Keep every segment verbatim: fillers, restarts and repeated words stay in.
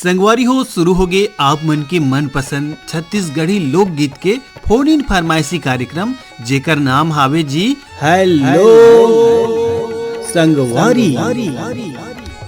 संगवारी हो, शुरू होगे आप मन के मनपसंद छत्तीसगढ़ी लोकगीत के फोन इन फरमाइशी कार्यक्रम, जेकर नाम हावे जी हेलो संगवारी।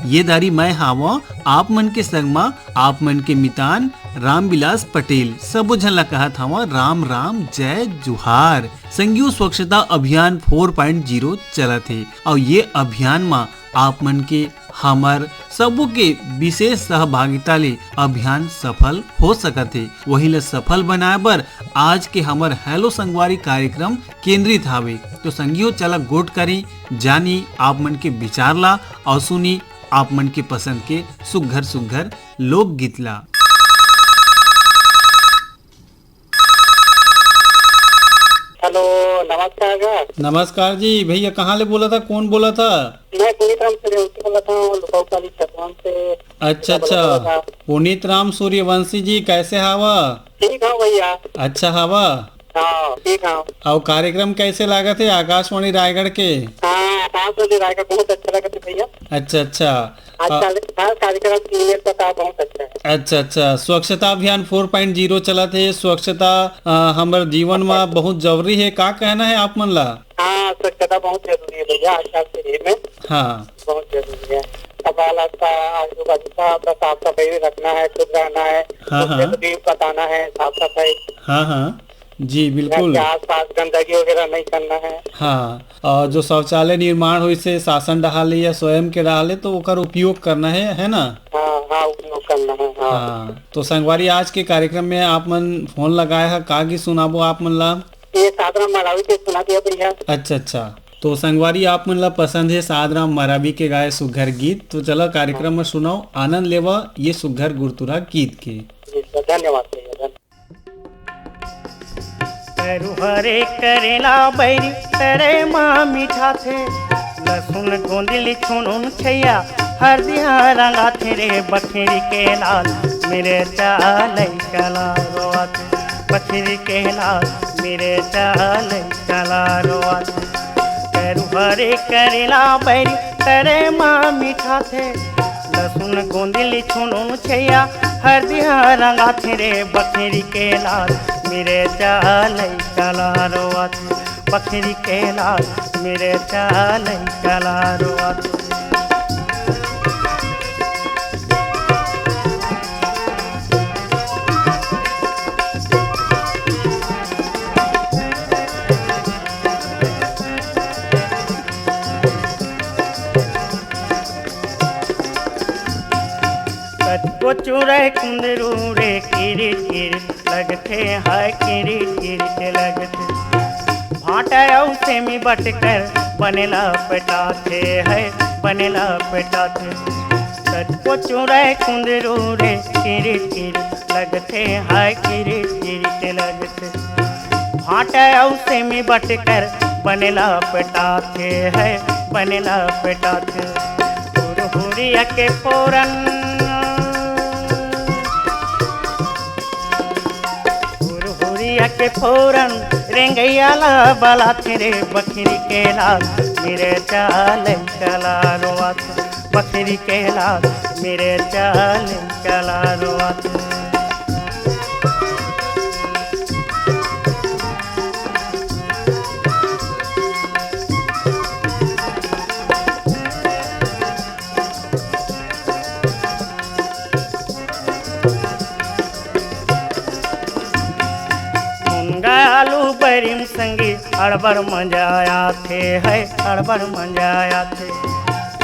ये दारी मैं हावं आप मन के संग म आप मन के मितान रामविलास पटेल। सबो झन ला कहत हावं राम राम, जय जुहार। संगियो, स्वच्छता अभियान फोर पॉइंट ज़ीरो चलत हे, अउ ये अभियान म आप मन के, हमर सबो के विशेष सहभागिता ले अभियान सफल हो सकत हे। वही ल सफल बनाए बर आज के हमर हेलो संगवारी कार्यक्रम केंद्रित हावे। तो संगियो, चला गोठ करी, जानी आप मन के विचार ला अउ सुनी आप मन के पसंद के सुघर सुघर लोकगीत ला। हेलो, नमस्कार गा। नमस्कार जी। भैया, कहाँ ले बोला था, कौन बोला था? मैं पुनीत राम सूर्यवंशी बोला था, लुकाऊ पाली छतवान से। अच्छा, बोला अच्छा। था। पुनीत राम सूर्यवंशी जी, कैसे हावा? ठीक हूँ भैया। अच्छा हावा। हाँ, ठीक हूँ। अउ कार्यक्रम कैसे लागत हे आकाशवाणी रायगढ़ के? हाँ, आकाशवाणी रायगढ़ बहुत अच्छा लगा था भैया। अच्छा, अच्छा। आजकल हर कार्यक्रम सुनने का था, बहुत अच्छा है। अच्छा, अच्छा। स्वच्छता अभियान फोर पॉइंट ज़ीरो चलत हे, स्वच्छता, अ, हमर जीवन म बहुत जरूरी हे। का कहना हे आप मन ला? हाँ, स्वच्छता बहुत जरूरी है भैया, आजकल के ये में हाँ। बहुत जरूरी है। कपाल, आपका आजू बाजू का आपका साफ सफाई भी रखना है, खुद रहना है, हाँ, दूसरे हाँ। को भी बताना है साफ सफाई। हाँ, हाँ। जी, घर बिल्कुल। के आसपास गंदगी वगैरह नहीं करना है। हाँ, और जो शौचालय निर्माण होइस हे शासन डहार ले या स्वयं के डहार ले, तो ओकर उपयोग करना है, है ना? हाँ, हाँ, उपयोग करना है, हाँ। हाँ, तो संगवारी, आज के कार्यक्रम में आप मन फोन लगाए हा, का गीत सुनाबो आप मन ला? ये साधना मरावी के सुना दिया भैया। अच्छा, अच्छा। तो संगवारी, आप मन ला पसंद है साधराम मरावी के गाए सुघर गीत, तो चला कार्यक्रम में सुनाओ, आनंद लेवा ये सुघर गुरतुरा गीत के। जी सर, धन्यवाद भैया, धन्यवाद। करुहरे करेला बैरी तरे मा मिठाथे, लसुन गोंदली छुनुन छैया, हरदिया रंगाथे रे बखरी के लाल, मेरे चालई कला रोआथे, बखरी के लाल, मेरे चालई कला रोआथे। करुहरे करेला बैरी तरे मा मिठाथे, लसुन गोंदली छुनुन छैया, हरदिया रंगाथे रे बखरी के लाल, मेरे चालई कला रोआथे, बखरी के लाल, मेरे चालई कला रोआथे। कतको चुरय कुंदरू रे किरिट किरिट लगथे, हाय किरिट किरिट लगथे। भांटा अउ सेमी बटकर बनेला पेटाथे, हाय बनेला पेटाथे। कतको चुरय कुंदरू रे किरिट किरिट लगथे, हाय किरिट किरिट लगथे। भांटा अउ सेमी बटकर बनेला पेटाथे, हाय बनेला पेटाथे। हुरहुरिया के फोरन, हुरहुरिया के फोरन, रेंगैया ला बलाथे रे बखरी के लाल, मेरे चालई कला रोआथे, बखरी के लाल, मेरे चालई कला रोआथे। मुनगा आलू बैरी म संगी अड़बड़ मजा आथे, हाय अड़बड़ मजा आथे।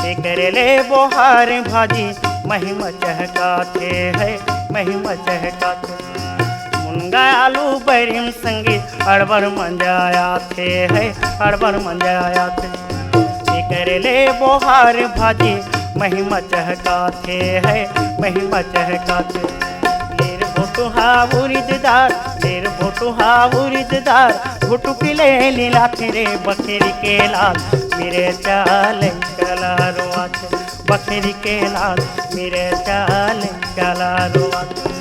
एकरे ले बोहार भाजी महिमा चहकाथे, हाय महिमा चहकाथे। मुनगा आलू बैरी म संगी अड़बड़ मजा आथे, हाय अड़बड़ मजा आथे। एकरे ले बोहार भाजी महिमा चहकाथे, हाय महिमा चहकाथे। लेर भोटुहा उरिद दार, लेर भोटुहा उरिद दार, भुटुकी ले लीलाथे रे बखरी के लाल, मेरे चालई कला रोआथे, बखरी के लाल, मेरे चालई कला रोआथे।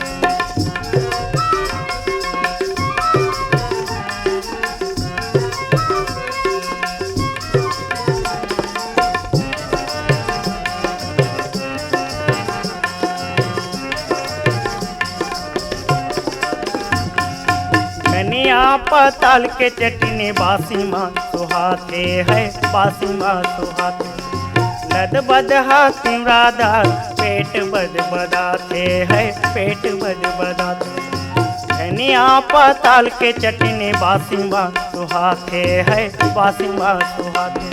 पताल के चटनी बासी मा सुहाथे है, बासी मा सुहाथे। लद बदहा तिमरादार पेट बद बदाथे है, पेट बद बदाथे। धनिया पताल के चटनी बासी मा सुहाथे है, बासी मा सुहाथे।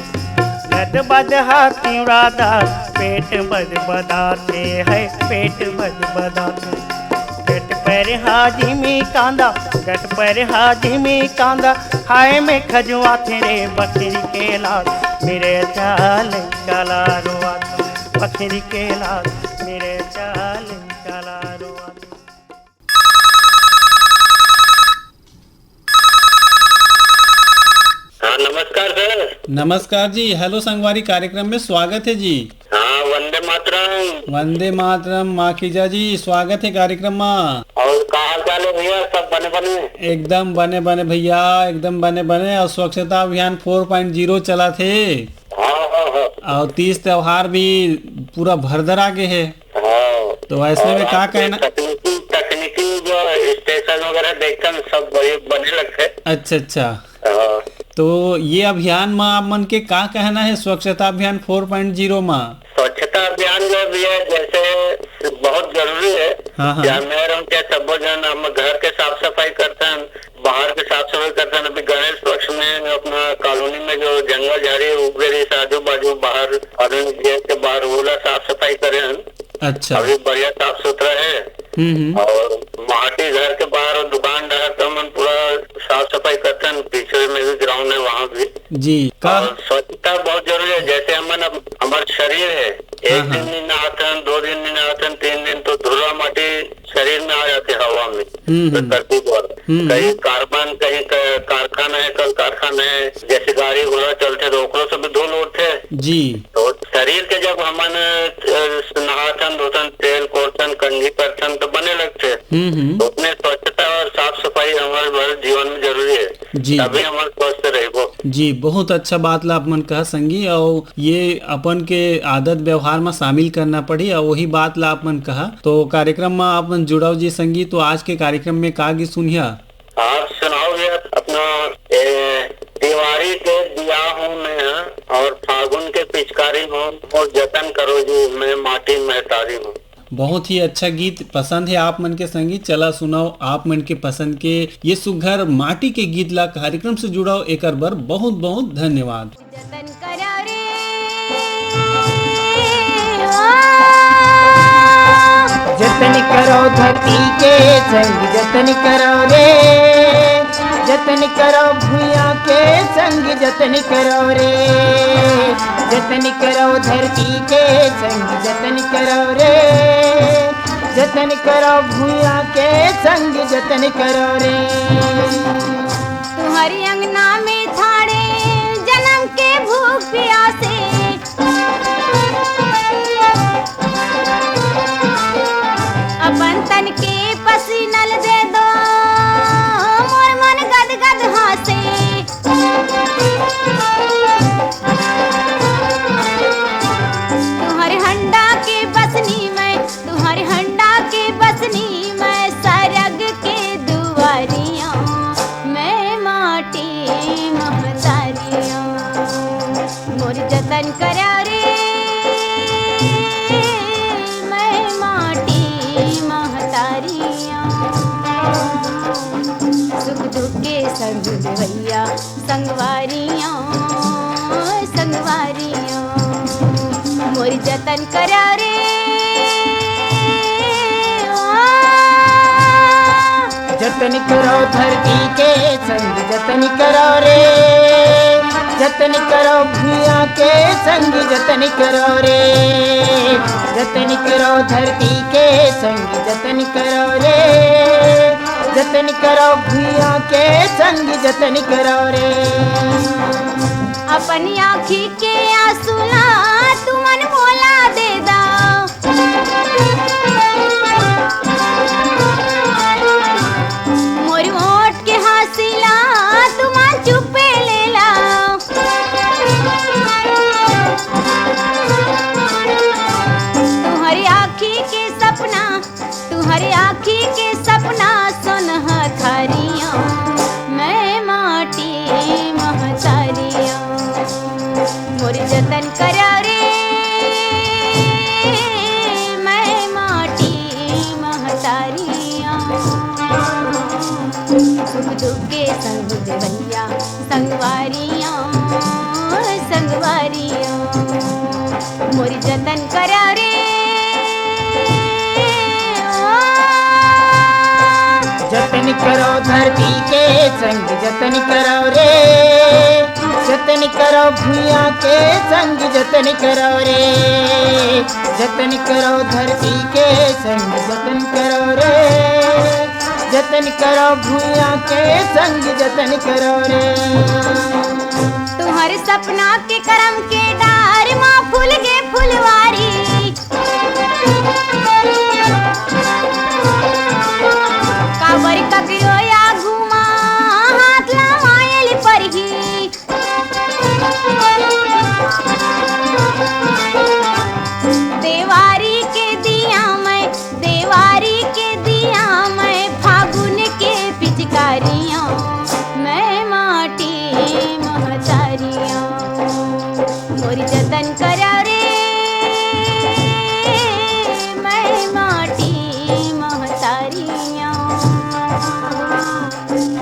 लद बदहा तिमरादार पेट बद बदाथे है, पेट बद बदाथे। गट पर हाजिमी कांदा, गट पर हाजिमी कांदा, हाय में खजुआथे रे बकरी के लाल, मेरे चाल काला रुआथे, बकरी के लाल, मेरे चाल काला रुआथे। हाँ, नमस्कार सर। नमस्कार जी, हेलो संगवारी, कार्यक्रम में स्वागत है जी। हाँ, वंदे मातरम। वंदे मातरम, माखीजा जी, स्वागत है कार्यक्रम में। और का हाल चाल है भैया, सब बने बने? एकदम बने बने भैया, एकदम बने बने। और स्वच्छता अभियान फोर पॉइंट जीरो चला थे। हाँ, हाँ, हाँ। और तीज त्योहार भी पूरा भरदर आगे है। हाँ। तो ऐसे और में का आज के कहना? तकनीकी, तकनीकी जो स्टेशन वगैरह देखते हैं, सब बड़े बने लगते हैं। अच्छा, अच्छा। हाँ। तो ये अभियान में आप मन के का कहना है, स्वच्छता अभियान फोर पॉइंट जीरो में? स्वच्छता अभियान जो भी है, जैसे बहुत जरूरी है। हाँ, हाँ। चाहे मैं रहूं, चाहे सबो जन, हम घर के साफ सफाई करथन, बाहर के साफ सफाई करथन। अभी गणेश पक्ष में अपना कॉलोनी में जो जंगल झाड़ी उग गए रहिस, आजू बाजू बाहर, आधुनिक गेट के बाहर, ओला साफ सफाई करे हन। अच्छा। अभी बढ़िया साफ सुथरा है। हम्म, हम्म। और माटी घर के बाहर और दुकान डहर तो हमन पूरा साफ सफाई करथन, पीछे में भी ग्राउंड है, वहाँ भी। जी, का? और स्वच्छता बहुत जरूरी है। जैसे हमन अब, हमार शरीर है, एक हाँ, दिन हाँ। नहीं नहाथन, दो दिन नहीं नहाथन, तीन दिन तो धूला माटी शरीर में आ जाते हवा में, हम्म, हम्म। प्रकृति द्वारा। हम्म, कहीं हम्म। कार्बन, कहीं क-, कारखाना है, कल कारखाना है, जैसे गाड़ी घोड़ा चलते तो ओकरो से भी धूल उठते। जी। तो शरीर के जब हमन, अ, नहाथन, धोथन, तेल कोरथन, कंघी करथन तो बने लगते। हम्म, हम्म। तो उतने स्वच्छता और साफ सफाई हमारे भर जीवन में जरूरी है। जी। तभी हम स्वस्थ रहबो। जी, बहुत अच्छा बात ला आप मन कहा संगी, और ये अपन के आदत व्यवहार में शामिल करना पड़ी, और वही बात ला आप मन कहा। तो कार्यक्रम में आप मन जुड़ाव जी संगी, तो आज के कार्यक्रम में का गीत सुनिया? आप सुनाओ भैया अपना, ए, तिवारी के दिया हूँ मैं और फागुन के पिचकारी हूँ, और जतन करो जी मैं माटी महतारी हूँ। बहुत ही अच्छा गीत पसंद है आप मन के संगी। चला सुनाओ आप मन के पसंद के ये सुघर माटी के गीत ला। कार्यक्रम से जुड़ाव एकर बर बहुत बहुत धन्यवाद। जतन करो रे, ओ। जतन करो धरती के संग, जतन करो रे। जतन करो भुइयां के संग, जतन करो रे। जतन करो धरती के संग, जतन करो रे। जतन करो भुइयां के संग, जतन करो रे। तुम्हारी अंगना में ठाड़े जन्म के भूख प्यासे, अपन तन के पसीनल दे दो, मोर मन गद गद हाँसे। तुहर हंडा के बसनी मैं, तुहर हंडा के बसनी मैं, सरग के दुआरिया मैं माटी महतारिया। मोर जतन करा रे, मैं माटी महतारिया। सुख दुख के संग भैया, संगवारिया, संगवारिया। मोर जतन करा रे, ओ। जतन करो धरती के संग, जतन करो रे। जतन करो भुइयां के संग, जतन करो रे। जतन करो धरती के संग, जतन करो रे। जतन करो भुइयां के संग, जतन करो रे। अपन आँखी के आंसू ला तुमन मोला दे दव। मोर ओठ के हाँसी ला तुमन चुपे ले लव। तुहर आँखी के सपना, तुहर आँखी के सपना सोनहा थारिया, मैं मोर जतन करा रे, मैं माटी महतारिया। सुख दुख के संग देवैया, संगवारिया, संगवारिया। मोर जतन करा रे, ओ। जतन करो धरती के संग, जतन करो रे, जतन करो भुइयां के संग, जतन करो रे, जतन करो धरती के संग, जतन करो रे, जतन करो भुइयां के संग, जतन करो रे। तुहर सपना के करम के डार मा फूल गे फुलवारी। काबर ककरो आगू मा हाथ लमायल परही। देवारी के दिया मैं, देवारी के दिया मैं, फागुन के पिचकारियां, मैं माटी महतारियां। मोर जतन करा रे, मैं माटी महतारियां।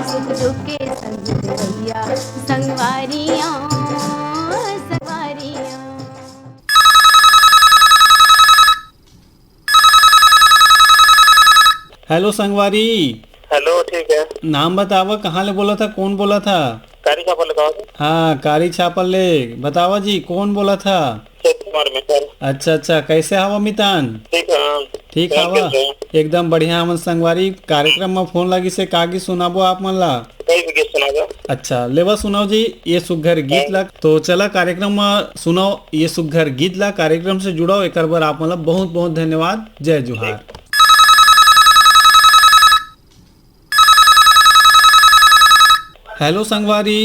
सुख दुख के संग देवैया, संगवारियां, संगवारियां। हेलो संगवारी। हेलो, ठीक है। नाम बतावा, कहाँ ले बोला था, कौन बोला था? कारी छापा ले कहा था। हाँ, कारी छापा ले। बतावा जी, कौन बोला था? चैत कुमार में सर। अच्छा, अच्छा, कैसे हवा मितान? ठीक है। ठीक हवा। एकदम बढ़िया। हमन संगवारी कार्यक्रम में फोन लगी से का गीत सुनाबो आप मन ला? कई भी गीत सुना दो। अच्छा, लेवा सुनाओ जी, ये सुघर गीत ला। तो चला कार्यक्रम में सुनाओ ये सुघर गीत ला, कार्यक्रम से जुड़ाओ, एकर बर आप मन ला बहुत बहुत धन्यवाद। जय जोहार। हेलो संगवारी।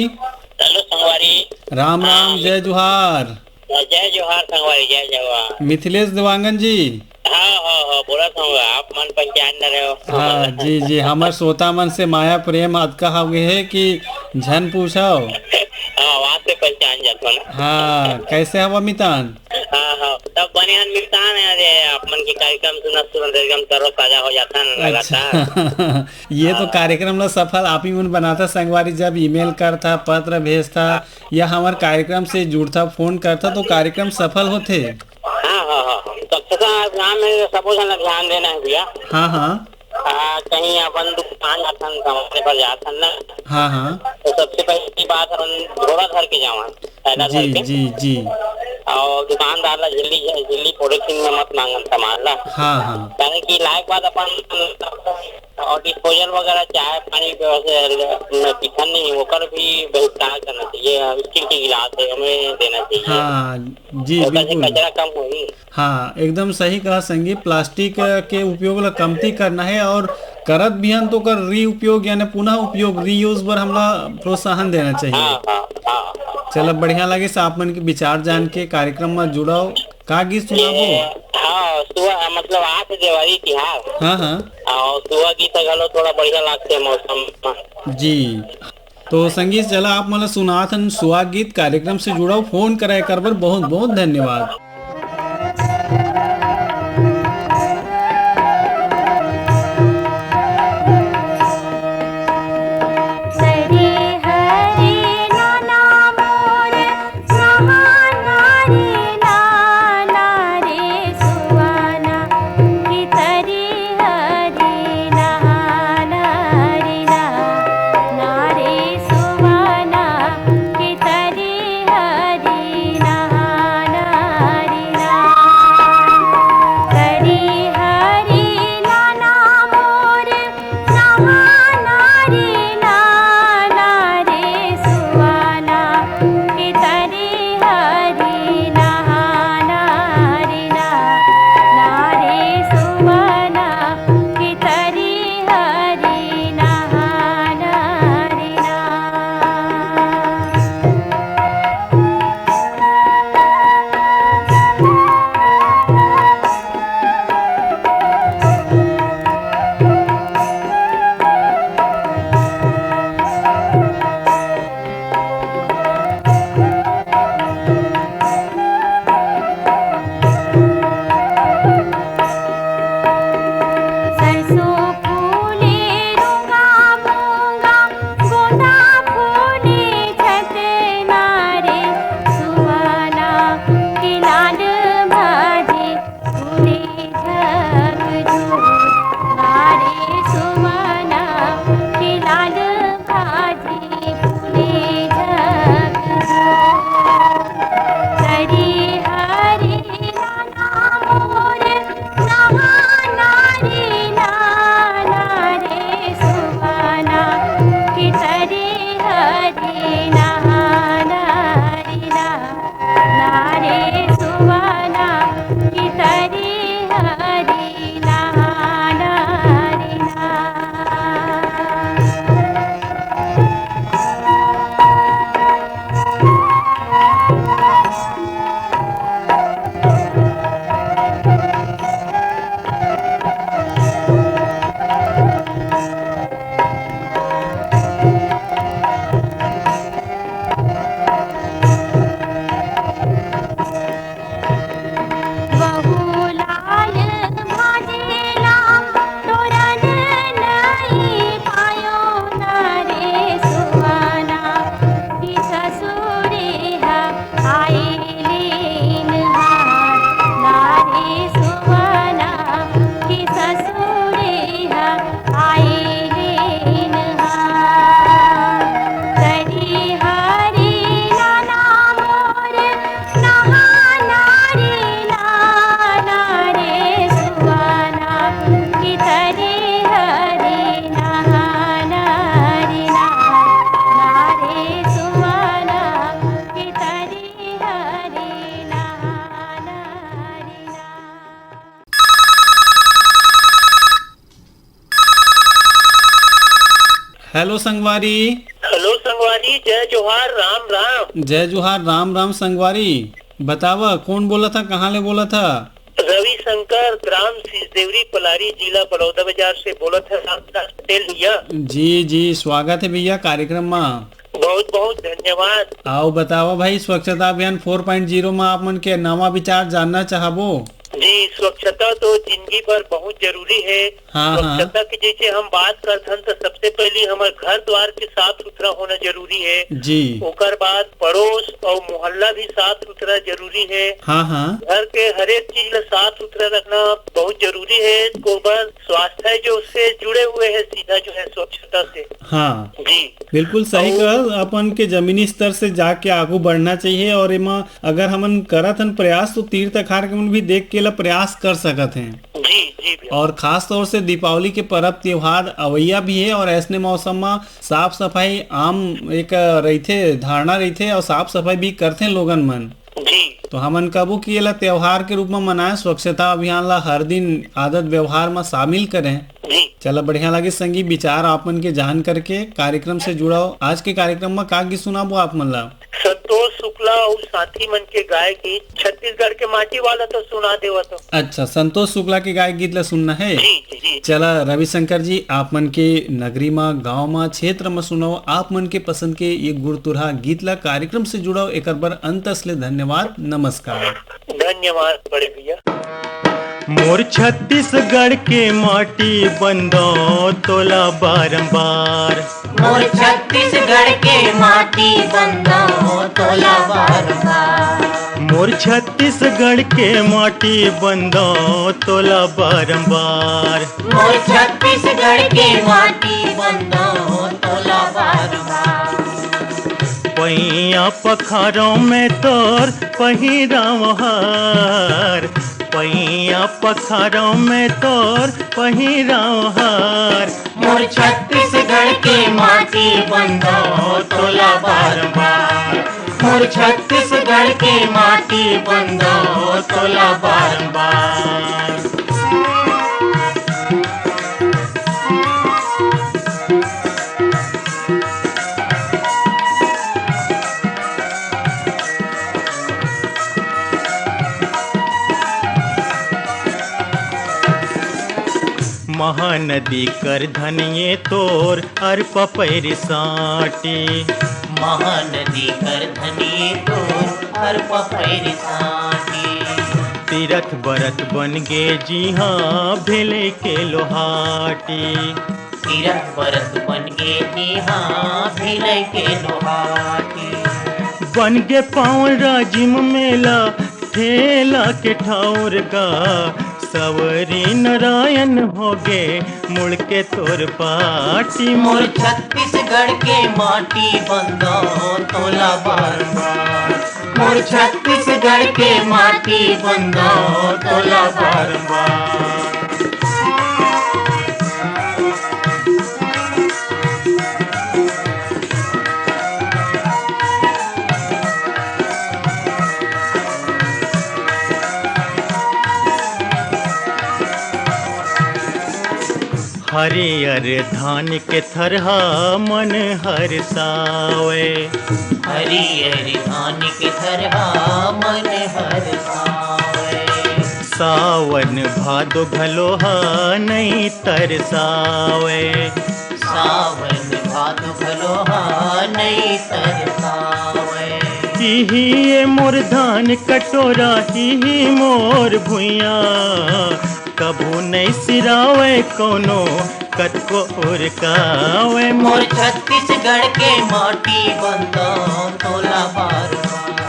हेलो संगवारी। राम राम, हाँ, जय जोहार। जय जोहार संगवारी, जय जोहार। मिथिलेश देवांगन जी। हाँ, हाँ, हाँ, बोला था, आप मन पहचान न रहे हो। हाँ, जी, जी, हमर श्रोता मन से माया प्रेम अतका हो गए है कि झन पूछो। हाँ, वहाँ से पहचान जाता ना। हाँ, कैसे हवा मितान? हाँ, हाँ, तब बने हन मितान है, अरे, आप मन के कार्यक्रम सुनत सुनत एकदम तरोताजा हो जाता ना लगातार। अच्छा। ये तो हाँ। कार्यक्रम ला सफल आप ही मन बनाता संगवारी, जब ईमेल करता, पत्र भेजता या हमार कार्यक्रम से जुड़ता, फोन करता तो कार्यक्रम सफल होथे। हाँ, हाँ, हाँ, हाँ। तो अच्छा, नाम है, सबो जन ला ध्यान देना है भैया। हाँ, हाँ। आ, कहीं अपन दुकान जाथन, सामान पर जाथन ना। हाँ, हाँ। तो सबसे पहली बात अपन झोला धर के जावन, थैला धर जी, के। जी, जी। और दुकानदार ला झिल्ली, झिल्ली पॉलीथीन में मत मांगन सामान ला। हाँ, हाँ। काहे कि लाए के बाद अपन और डिस्पोजल वगैरह, चाय पानी के वैसे ल-, में पीथन नहीं, ओकर भी बहिष्कार करना चाहिए। स्टील के गिलास है, हमें देना चाहिए। हाँ, जी, ओकर से बिल्कुल। कचरा कम होही। हाँ, एकदम सही कहा संगी। प्लास्टिक के उपयोग ला कमती करना है और करत भी हन तो ओकर रीउपयोग यानी पुनः उपयोग, रीयूज बर हमला प्रोत्साहन देना चाहिए। हाँ, हाँ, हाँ। चलो, बढ़िया लगे से आप मन के विचार जान के। कार्यक्रम में जुड़ाओ, का गीत सुनाबो? ये, हाँ, सुआ, मतलब, आज देवारी तिहार। हाँ, हाँ। और सुआ गीत घलो थोड़ा बढ़िया लागथे मौसम में। जी। तो संगीत चला आप मन ला सुनात हन सुआ गीत। कार्यक्रम से जुड़ाओ, फोन करे कर बर बहुत बहुत धन्यवाद। हेलो संगवारी। हेलो संगवारी, जय जोहार, राम राम। जय जोहार, राम राम संगवारी। बतावा, कौन बोलत हा, कहाँ ले बोलत हा? रविशंकर, ग्राम सिसदेवरी पलारी, जिला बलौदाबाजार से बोलत है रामदास पटेल भैया। जी, जी, स्वागत है भैया कार्यक्रम मा। बहुत, बहुत धन्यवाद। आओ बतावा भाई, स्वच्छता अभियान फोर पॉइंट ज़ीरो मा आप मन के नवा विचार जानना चाहबो? जी, स्वच्छता तो जिंदगी भर बहुत जरूरी है। हाँ, हाँ। स्वच्छता की जैसे हम बात करथन तो सबसे पहली हमर घर द्वार के साफ सुथरा होना जरूरी है। जी। ओकर बाद पड़ोस और मोहल्ला भी साफ सुथरा जरूरी है। हाँ, हाँ। घर के हर एक चीज ला साफ सुथरा रखना बहुत जरूरी है। गोबर स्वास्थ्य जो उससे जुड़े हुए हैं सीधा जो है स्वच्छता से। हाँ। जी। बिल्कुल सही और कहा, अपन के जमीनी स्तर से जाके आगू बढ़ना चाहिए और एमा अगर हमन करत हन प्रयास तो तीर तखार के मन भी देख के ला प्रयास कर सकत हैं। जी, जी भैया। और खास तौर से दीपावली के परब त्योहार अवैया भी है और ऐसने मौसम मा साफ सफाई आम एक रहिथे, धारणा रहिथे और साफ सफाई भी करथे लोगन मन। जी। तो हमन कबो कि एला त्योहार के रूप में मनाए, स्वच्छता अभियान ला हर दिन आदत व्यवहार में शामिल करें। जी। चला, बढ़िया लगे संगी विचार आप मन के जान करके। कार्यक्रम से जुड़ाओ, आज के कार्यक्रम में का गीत सुनाबो आप मन ला? संतोष शुक्ला और साथी मन के गाय गीत छत्तीसगढ़ के माटी वाला तो सुना देवा तो। अच्छा, संतोष शुक्ला के गाय गीत ला सुनना है। जी, जी, जी। चला रविशंकर जी, आप मन के नगरी मा, गांव मा, क्षेत्र मा सुनाओ आप मन के पसंद के ये गुरतुरहा गीत ला। कार्यक्रम से जुड़ाओ, एकर बर अंतस ले धन्यवाद, नमस्कार। धन्यवाद बड़े भैया। मोर छत्तीसगढ़ के माटी बंदो तोला बारंबार। मोर छत्तीसगढ़ के माटी बंदो तोला बारंबार। मोर छत्तीसगढ़ के माटी बंदो तोला बारंबार। मोर छत्तीसगढ़ के माटी बंदो तोला बारंबार। पैया पखारों में तोर पहिराव हार, पैया पखारों में तोर पहिराव हार। मोर छत्तीसगढ़ के माटी बंदो तोला बारंबार। मोर छत्तीसगढ़ के माटी बंदो तोला बारंबार। महानदी कर धनिये तोर अरपा पैरी साटी। महानदी कर धनिये तोर अरपा पैरी साटी। तीरथ बरत बन गे जिहाँ भेले के लोहाटी। तीरथ बरत बन गे जिहाँ भेले के लोहाटी। बन गे पावन राजिम मेला ठेला के ठौर का, सवरी नारायण होगे मुड़ के तोर पाटी। मोर छत्तीसगढ़ के माटी बंदो तोला बारंबार। मोर छत्तीसगढ़ के माटी बंदो तोला बारंबार। हरियर धान के थरहा मन हरसावे। हरियर धान के थरहा मन हरसावे। सावन भादो घलो हा नइ तरसावे। सावन भादो घलो हा नइ तरसावे। इही ए मोर धान कटोरा, इही मोर भुइयां, कभू नइ सिरावे कोनो कतको उरकावे। मोर छत्तीसगढ़ के माटी बंदो तोला बारंबार।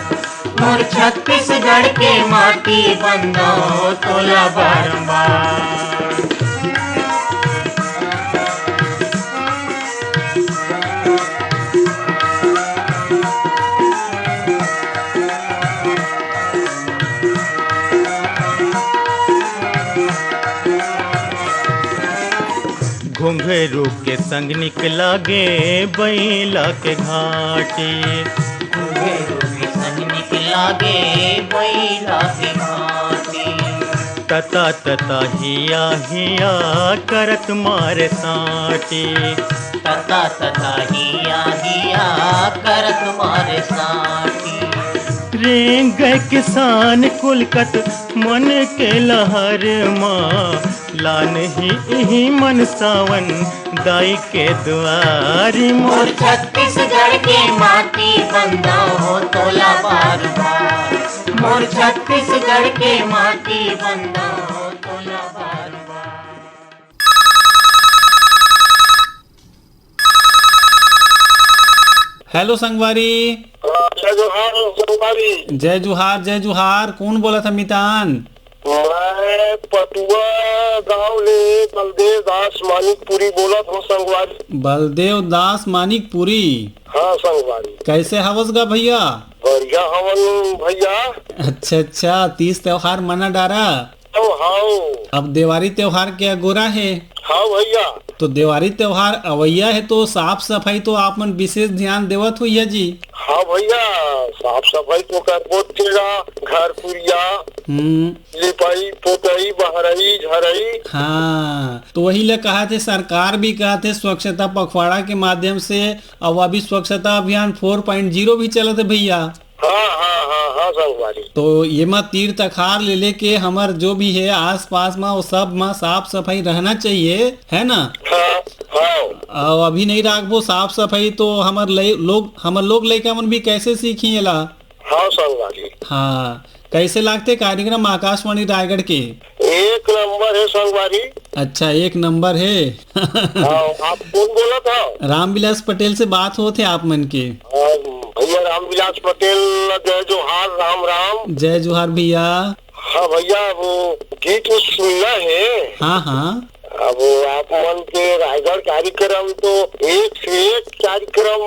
मोर छत्तीसगढ़ के माटी बंदो तोला बारंबार। घुंघरू के संग निकला गे बैला के घाटी। घुंघरू के संग निकला गे बैला के घाटी। तता तता हिया हिया करत मारे साटी। तता तता हिया हिया करत मारे साटी। रेंग गए किसान कुलकत मन के लहर मा। लान ही इही मन सावन दाई के दुआरी मोर। मोर छत्तीसगढ़ के माटी बंदा हो तोला बार बार। मोर छत्तीसगढ़ के माटी बंदा हो तोला बार बार। हेलो संगवारी। हाँ, जय जोहार संगवारी। जय जोहार, जय जोहार। कौन बोलत हे मितान? मैं पटुआ गांव ले बलदेव दास मानिकपुरी बोलत हूँ संगवारी। बलदेव दास मानिकपुरी। हाँ संगवारी। कैसे हवस गा भैया? बढ़िया हवन भैया। अच्छा अच्छा, तीज त्योहार मना डारा? हाव, हाव। अब देवारी त्योहार के अगोरा हे। हाँ भैया। तो देवारी त्योहार अवैया हे, तो साफ सफाई तो आप मन विशेष ध्यान देवत होइया जी। हाँ भैया, साफ सफाई तो करबो तेरा, घर कुरिया, हम्म। लिपाई, पोतई, बहरई, झरई। हाँ, तो वही ले कहा थे, सरकार भी कहा थे स्वच्छता पखवाड़ा के माध्यम से, अब अभी स्वच्छता अभियान फोर पॉइंट जीरो भी चलत हे भैया। हाँ, हाँ, हाँ, हाँ, संगवारी। तो ये मा तीर तखार ले लेके हमर जो भी हे आसपास मा, वो सब मा साफ सफाई रहना चाहिए, है ना? हाँ, हाँ। अब अभी नहीं राखबो साफ सफाई तो हमर लइ-, लोग, हमर लोग लइका मन भी कैसे सीखी एला? हाँ, संगवारी। हाँ, कैसे लागथे कार्यक्रम आकाशवाणी रायगढ़ के? एक नंबर हे संगवारी। अच्छा, एक नंबर हे। हाँ, आप कौन बोलत हव? रामविलास पटेल से बात होत हे आप मन के। हाँ, भैया रामविलास पटेल, जय जोहार, राम राम। जय जोहार भैया। हाँ भैया, वो गीत उत सुनना हे। हाँ, हाँ। अब आप मन के रायगढ़ कार्यक्रम तो एक से एक कार्यक्रम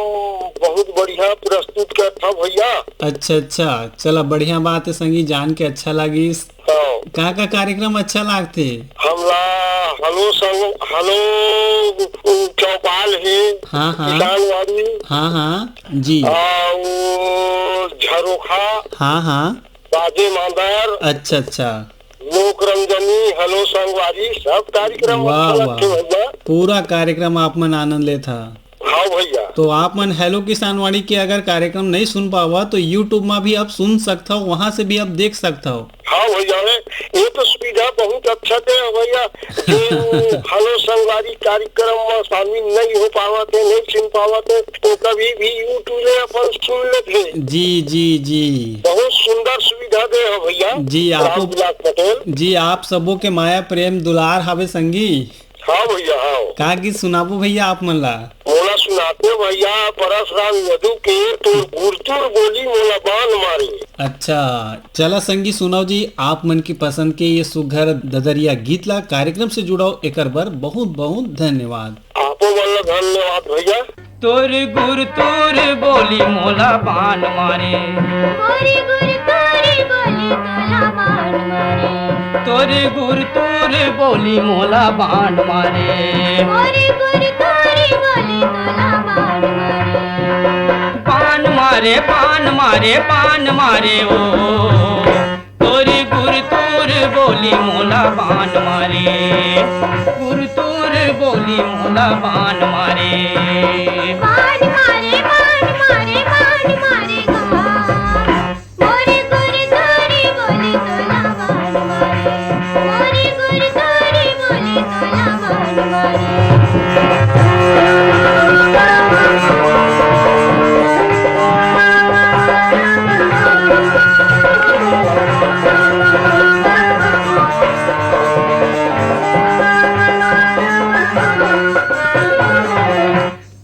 बहुत बढ़िया प्रस्तुत करत हव भैया। अच्छा, अच्छा, चला बढ़िया बात हे संगी, जान के अच्छा लागिस। हाँ। का का कार्यक्रम अच्छा लागथे? हमला हलो संग, हलो चौपाल हे, हाँ, हाँ। किसानवाड़ी। हाँ, हाँ, जी। आ, वो झरोखा। हाँ, हाँ। बाजे मांदर। अच्छा, अच्छा। लोक रंजनी, हलो संगवारी, सब कार्यक्रम वाह, अच्छा लगथे वाह। भैया। पूरा कार्यक्रम आप मन आनंद लेत हा। हाँ भैया। तो आप मन हेलो किसानवाड़ी के अगर कार्यक्रम नहीं सुन पावा तो YouTube मा भी आप सुन सकत हव, वहाँ से भी आप देख सकत हव। हाँ भैया, ये तो सुविधा बहुत अच्छा दे हे भैया। जो हेलो संगवारी कार्यक्रम में शामिल नहीं हो पावत हे, नहीं सुन पावत हे, तो कभी भी YouTube ले अपन सुन लेत हे। जी, जी, जी। बहुत सुंदर सुविधा दे हे भैया। जी, आपो रामविलास पटेल। जी, आप सबो के माया प्रेम दुलार हावे संगी। हाँ भैया, हाँ। का गीत सुनाबो भैया आप मन ला? मोला सुनाते भैया परसराम यदु के तोर गुरतुर बोली मोला बान मारे। अच्छा, चला संगी सुनाओ जी आप मन की पसंद के ये सुघर ददरिया गीत ला। कार्यक्रम से जुड़ाओ एकर बर बहुत बहुत धन्यवाद। आपो मन ला धन्यवाद भैया। तोर गुरतुर बोली मोला बान मारे। मोरी गुरतुर बोली तोला बान मारे। तोर गुरतुर बोली मोला बान मारे। मोरी गुरतुर बोली तोला बान मारे। बान मारे, बान मारे, बान मारे ओ। तोरी गुरतुर बोली मोला बान मारे, गुरतुर बोली मोला बान मारे। बान मारे, बान मारे, बान मारे गा। मोरी गुरतुर बोली तोला बान मारे, मोरी गुरतुर बोली तोला बान मारे।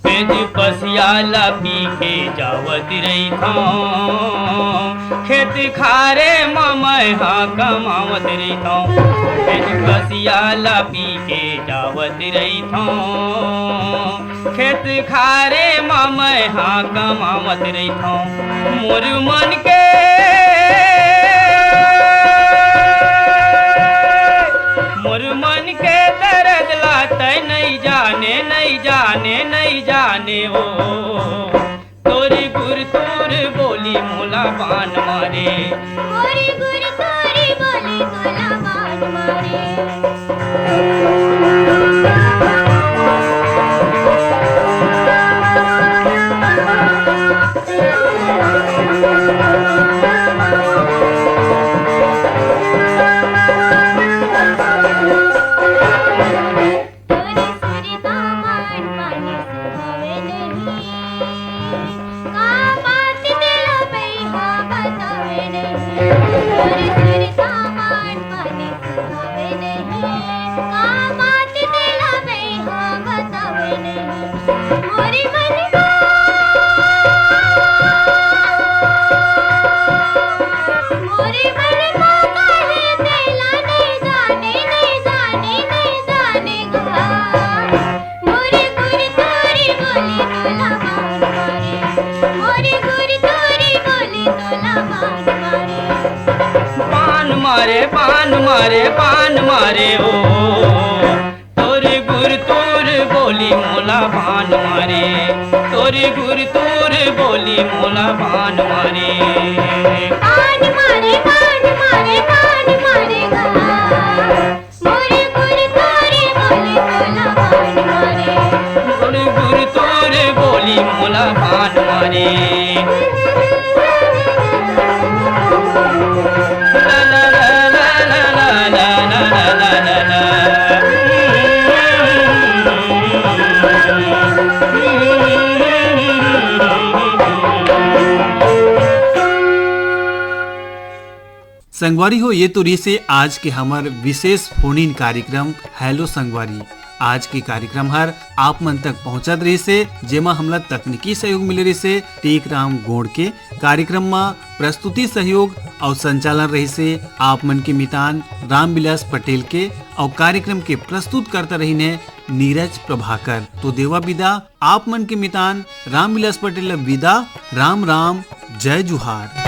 पेट पसिया ला पी के जावत रहिथौं, खेत खारे म मैं हा कमावत रहिथौं। पेट पसिया ला पी के जावत रहिथौं, खेत खारे म मैं हा कमावत रहिथौं। मोर मन के, मोर मन के दरद ला तै नइ जाने, नइ जाने, नइ जाने ओ। तोरी गुरतुर बोली मोला बान मारे। तोरी गुरतुर बोली मोला बान मारे। बान मारे, बान मारे, बान मारे ओ। तोर गुरतुर बोली मोला बान मारे, तोर गुरतुर बोली मोला बान मारे। बान मारे, बान मारे, बान मारे गा। मोरे गुरतुर बोली मोला बान मारे। मोरे गुरतुर बोली मोला बान मारे। संगवारी हो, ये तो रहिसे आज के हमर विशेष फोन इन कार्यक्रम हेलो संगवारी। आज के कार्यक्रम हर आप मन तक पहुंचत रहिसे, जेमा हमला तकनीकी सहयोग मिले रहिसे टेक राम गोंड के। कार्यक्रम म प्रस्तुति सहयोग अउ संचालन रहिसे आप मन के मितान रामविलास पटेल के, अउ कार्यक्रम के प्रस्तुतकर्ता रहिन हे नीरज प्रभाकर। तो देवा विदा आप मन के मितान रामविलास पटेल ल विदा। राम राम, जय जुहार।